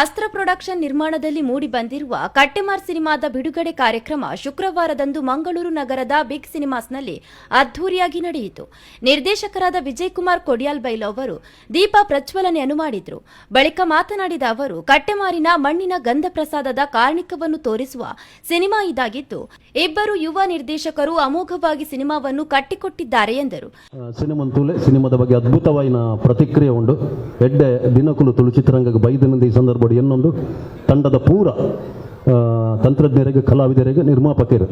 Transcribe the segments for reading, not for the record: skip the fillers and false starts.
ಅಸ್ತ್ರ ಪ್ರೊಡಕ್ಷನ್ ನಿರ್ಮಾಣದಲ್ಲಿ ಮೂಡಿಬಂದಿರುವ ಕಟ್ಟೆಮಾರ್ ಸಿನಿಮಾದ ಬಿಡುಗಡೆ ಕಾರ್ಯಕ್ರಮ ಶುಕ್ರವಾರದಂದು ಮಂಗಳೂರು ನಗರದ ಬಿಗ್ ಸಿನಿಮಾಸ್ನಲ್ಲಿ ಅದ್ದೂರಿಯಾಗಿ ನಡೆಯಿತು. ನಿರ್ದೇಶಕರಾದ ವಿಜಯಕುಮಾರ್ ಕೊಡಿಯಾಲ್ ಬೈಲ್ ಅವರು ದೀಪ ಪ್ರಜ್ವಲನೆಯನ್ನು ಮಾಡಿದರು. ಬಳಿಕ ಮಾತನಾಡಿದ ಅವರು, ಕಟ್ಟೆಮಾರಿನ ಮಣ್ಣಿನ ಗಂಧ ಪ್ರಸಾದದ ಕಾರ್ಣಿಕವನ್ನು ತೋರಿಸುವ ಸಿನಿಮಾ ಇದಾಗಿದ್ದು, ಇಬ್ಬರು ಯುವ ನಿರ್ದೇಶಕರು ಅಮೋಘವಾಗಿ ಸಿನಿಮಾವನ್ನು ಕಟ್ಟಿಕೊಟ್ಟಿದ್ದಾರೆ ಎಂದರು. ಸಿನಿಮಾ ತೂಲೆ. ಸಿನಿಮಾದ ಬಗ್ಗೆ ಅದ್ಭುತವಾಯಿನ ಪ್ರತಿಕ್ರಿಯೆ ಉಂಡು. ಎಡ್ಡೆ ದಿನಕುಲು ತುಳು ಚಿತ್ರರಂಗಕ್ಕೆ ಬೈದಿನಿಂದ ಈ ಸಂದರ್ಭ ಎನ್ನೊಂದು ತಂಡದ ಪೂರ ತಂತ್ರಜ್ಞರಿಗೆ, ಕಲಾವಿದರಿಗೆ, ನಿರ್ಮಾಪಕರು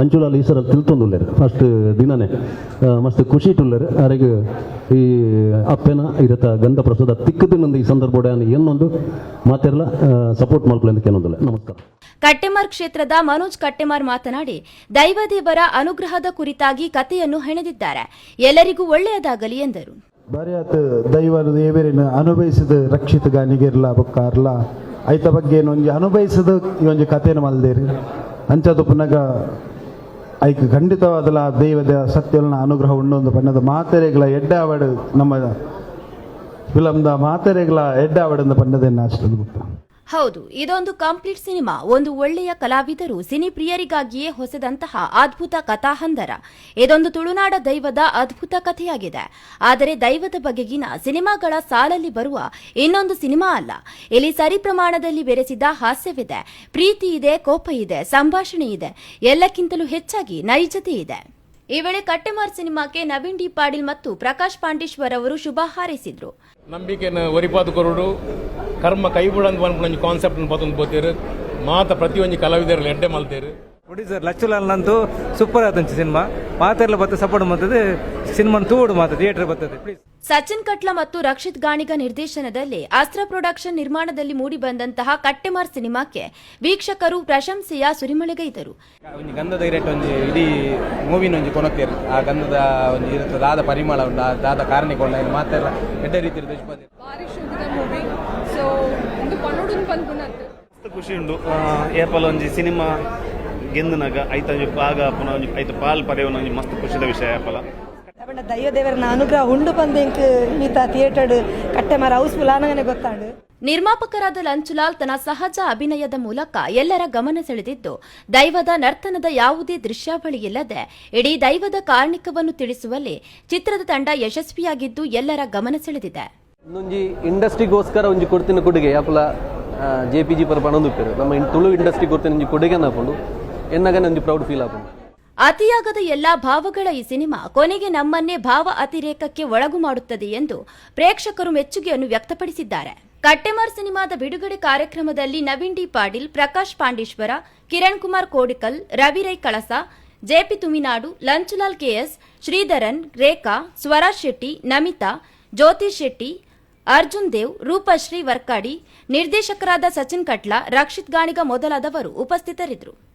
ಅಂಚುಲಾಲ್ ಈ ಸಲ ತಿಳ್ತೊಂದುಲ್ಲೇರು. ಫಸ್ಟ್ ದಿನನೇ ಮಸ್ತ್ ಖುಷಿ ಇಟ್ಟುಲ್ಲೇರು. ಅರೆಗ್ ಈ ಅಪ್ಪೆನ ಇರತ ಗಂಧ ಪ್ರಸಾದ ತಿಕ್ಕದಿನಂದು ಈ ಸಂದರ್ಭ ಎನ್ನೊಂದು ಮಾತೆರ್ಲ ಸಪೋರ್ಟ್ ಮಲ್ಪಲೆ ಏನೊಂದಿಲ್ಲ. ನಮಸ್ಕಾರ. ಕಟ್ಟೆಮಾರ್ ಕ್ಷೇತ್ರದ ಮನೋಜ್ ಕಟ್ಟೆಮಾರ್ ಮಾತನಾಡಿ, ದೈವದೇವರ ಅನುಗ್ರಹದ ಕುರಿತಾಗಿ ಕಥೆಯನ್ನು ಹೆಣೆದಿದ್ದಾರೆ, ಎಲ್ಲರಿಗೂ ಒಳ್ಳೆಯದಾಗಲಿ ಎಂದರು. ಬಾರಿಯಾತ್ ದೈವ ದೇವರಿನ ಅನುಭವಿಸಿದ ರಕ್ಷಿತ ಗಾನಿಗಿರ್ಲ ಬೊಕ್ಕ ಅರ್ಲ ಐತ ಬಗ್ಗೆ ಒಂಜಿ ಅನುಭವಿಸಿದ ಈ ಒಂಜಿ ಕಥೆನ ಮಲ್ದೇರಿ. ಅಂಚದ ಪುನಗ ಐಕ್ ಖಂಡಿತವಾದಲ ದೈವದ ಸತ್ಯನ ಅನುಗ್ರಹ ಉಂಡೊಂದು ಪಣ್ಣದ ಮಾತೆರೆಗ್ಲ ಎಡ್ಡೆ ಆವಡ್, ನಮ್ಮ ಫಿಲಮ್ದ ಮಾತೆರೆಗ್ಲ ಎಡ್ಡೆ ಆವಡ್ ಪಣ್ಣದೇನ ಅಷ್ಟು ಗೊತ್ತ. ಹೌದು, ಇದೊಂದು ಕಂಪ್ಲೀಟ್ ಸಿನಿಮಾ. ಒಂದು ಒಳ್ಳೆಯ ಕಲಾವಿದರು ಸಿನಿ ಪ್ರಿಯರಿಗಾಗಿಯೇ ಹೊಸದಂತಹ ಅದ್ಭುತ ಕಥಾಹಂದರ. ಇದೊಂದು ತುಳುನಾಡ ದೈವದ ಅದ್ಭುತ ಕಥೆಯಾಗಿದೆ. ಆದರೆ ದೈವದ ಬಗೆಗಿನ ಸಿನಿಮಾಗಳ ಸಾಲಲ್ಲಿ ಬರುವ ಇನ್ನೊಂದು ಸಿನಿಮಾ ಅಲ್ಲ. ಇಲ್ಲಿ ಸರಿ ಪ್ರಮಾಣದಲ್ಲಿ ಬೆರೆಸಿದ ಹಾಸ್ಯವಿದೆ, ಪ್ರೀತಿ ಇದೆ, ಕೋಪ ಇದೆ, ಸಂಭಾಷಣೆ ಇದೆ, ಎಲ್ಲಕ್ಕಿಂತಲೂ ಹೆಚ್ಚಾಗಿ ನೈಜತೆ ಇದೆ. ಈ ವೇಳೆ ಕಟ್ಟೆಮಾರ್ ಸಿನಿಮಾಕ್ಕೆ ನವೀನ್ ಡಿ ಪಾಟೀಲ್ ಮತ್ತು ಪ್ರಕಾಶ್ ಪಾಂಡೇಶ್ವರ್ ಅವರು ಶುಭ ಹಾರೈಸಿದರು. ನಂಬಿಕೆನ ಒರಿಪಾದು ಕೊರಡು, ಕರ್ಮ ಕೈಬುಡಂದ್ ಪನ್ಪುನ ಒಂಜಿ ಕಾನ್ಸೆಪ್ಟ್ ಪತ್ತೊಂದು ಪೋತೇರು. ಮಾತ ಪ್ರತಿಯೊಂಜಿ ಕಲಾವಿದರಲ್ಲಿ ಎಡ್ಡೆ ಮಲ್ತೇರು. ಪ್ರೊಡ್ಯೂಸರ್ ಲಚ್ಚುಲಾಲ್ ನಂತೂ ಸೂಪರ್ ಆತಂಚಿ ಸಿನಿಮಾ. ಮಾತೆರ್ಲ ಬತ್ತ ಸಪೋರ್ಟ್ ಮಾಡ್ತದೆ. ಸಿನಿಮಾ ತೂಡು ಮಾತ ಥಿಯೇಟರ್ ಬರ್ತದೆ ಪ್ಲೀಸ್. ಸಚಿನ್ ಕಟ್ಲ ಮತ್ತು ರಕ್ಷಿತ್ ಗಾಣಿಗ ನಿರ್ದೇಶನದಲ್ಲಿ, ಅಸ್ತ್ರ ಪ್ರೊಡಕ್ಷನ್ ನಿರ್ಮಾಣದಲ್ಲಿ ಮೂಡಿಬಂದಂತಹ ಕಟ್ಟೆಮಾರ್ ಸಿನಿಮಾಕ್ಕೆ ವೀಕ್ಷಕರು ಪ್ರಶಂಸೆಯ ಸುರಿಮಳೆಗೈದರು. ಒಂಜಿ ಗಂಧದ ಇರೆಟ್ ಒಂಜಿ ಇಡೀ ಮೂವಿನ ಒಂಜಿ ಕೊನತ್ತೇರು. ಆ ಗಂಧದ ಒಂಜಿ ಇರುತ್ತೆ, ದಾದ ಪರಿಮಳ ಉಂಡು, ಆ ದಾದ ಕಾರಣಿಕ ಉಂಡು, ಐನ್ ಮಾತೆಲ್ಲ ಎಡ್ಡೆ ರೀತಿಯಲ್ಲಿ ತೋಜಿಪಾದೆರ್. ಭಾರಿ ಶೋಕುದ ಮೂವಿ. ಸೊ ಒಂದು ಪನೊಡುಂದು ಪನ್ಪುನತ್. ಮಸ್ತ್ ಖುಷಿ ಉಂಡು. ಏಪಲ ಒಂಜಿ ಸಿನಿಮಾ ಗೆಂದುನಗ ಐತ ಒಂಜಿ ಭಾಗ ಪುನ ಒಂಜಿ ಐತ ಪಾಲ್ ಪಡೆಯುವ ಒಂಜಿ ಮಸ್ತ್ ಖುಷಿದ ವಿಷಯ ಏಪಲ. ಪಂಡ ದೈವ ದೇವರನ ಅನುಗ್ರಹ ಉಂಡು ಬಂದು ಎಂಕ್ ಮೀತ ಥಿಯೇಟರ್ ಕಟ್ಟೆ ಮಾರ ಹೌಸ್ಫುಲ್ ಆನಗನೆ ಗೊತ್ತಾಂಡು. ನಿರ್ಮಾಪಕರಾದ ಲಂಚುಲಾಲ್ ತನ್ನ ಸಹಜ ಅಭಿನಯದ ಮೂಲಕ ಎಲ್ಲರ ಗಮನ ಸೆಳೆದಿದ್ದು, ದೈವದ ನರ್ತನದ ಯಾವುದೇ ದೃಶ್ಯಾವಳಿ ಇಲ್ಲದೆ ಇಡೀ ದೈವದ ಕಾರ್ಣಿಕವನ್ನು ತಿಳಿಸುವಲ್ಲಿ ಚಿತ್ರದ ತಂಡ ಯಶಸ್ವಿಯಾಗಿದ್ದು ಎಲ್ಲರ ಗಮನ ಸೆಳೆದಿದೆ. ಒಂಜಿ ಇಂಡಸ್ಟ್ರಿಗೋಸ್ಕರ ಒಂಜಿ ಕೊಡ್ತಿನ ಕೊಡುಗೆ ಯಾಪಲ ಜೆಪಿಜಿ ಪರ ಪಣೊಂದುಪ್ಪೆರ್. ನಮ್ಮ ತುಳು ಇಂಡಸ್ಟ್ರಿ ಕೊಡ್ತಿನ ಒಂಜಿ ಕೊಡುಗೆ ಆಪುಂಡು. ಎನ್ನಗನೆ ಒಂಜಿ ಪ್ರೌಡ್ ಫೀಲ್ ಆಪುಂಡು. ಅತಿಯಾಗದ ಎಲ್ಲಾ ಭಾವಗಳ ಈ ಸಿನಿಮಾ ಕೊನೆಗೆ ನಮ್ಮನ್ನೇ ಭಾವ ಅತಿರೇಕಕ್ಕೆ ಒಳಗು ಮಾಡುತ್ತದೆ ಎಂದು ಪ್ರೇಕ್ಷಕರು ಮೆಚ್ಚುಗೆಯನ್ನು ವ್ಯಕ್ತಪಡಿಸಿದ್ದಾರೆ. ಕಟ್ಟೆಮಾರ್ ಸಿನಿಮಾದ ಬಿಡುಗಡೆ ಕಾರ್ಯಕ್ರಮದಲ್ಲಿ ನವೀನ್ ಡಿ ಪಾಟೀಲ್, ಪ್ರಕಾಶ್ ಪಾಂಡೇಶ್ವರ, ಕಿರಣ್ ಕುಮಾರ್ ಕೋಡಿಕಲ್, ರವಿ ರೈ ಕಳಸ, JP Thuminadu, Lanchulal KS, Sridharan, Rekha, Swaraj Shetty, Namita, ಜ್ಯೋತಿಷ್ Shetty, Arjun Dev, Roopashree Vorkady, ನಿರ್ದೇಶಕರಾದ ಸಚಿನ್ ಕಟ್ಲಾ, ರಕ್ಷಿತ್ ಗಾಣಿಗ ಮೊದಲಾದವರು ಉಪಸ್ಥಿತರಿದ್ದರು.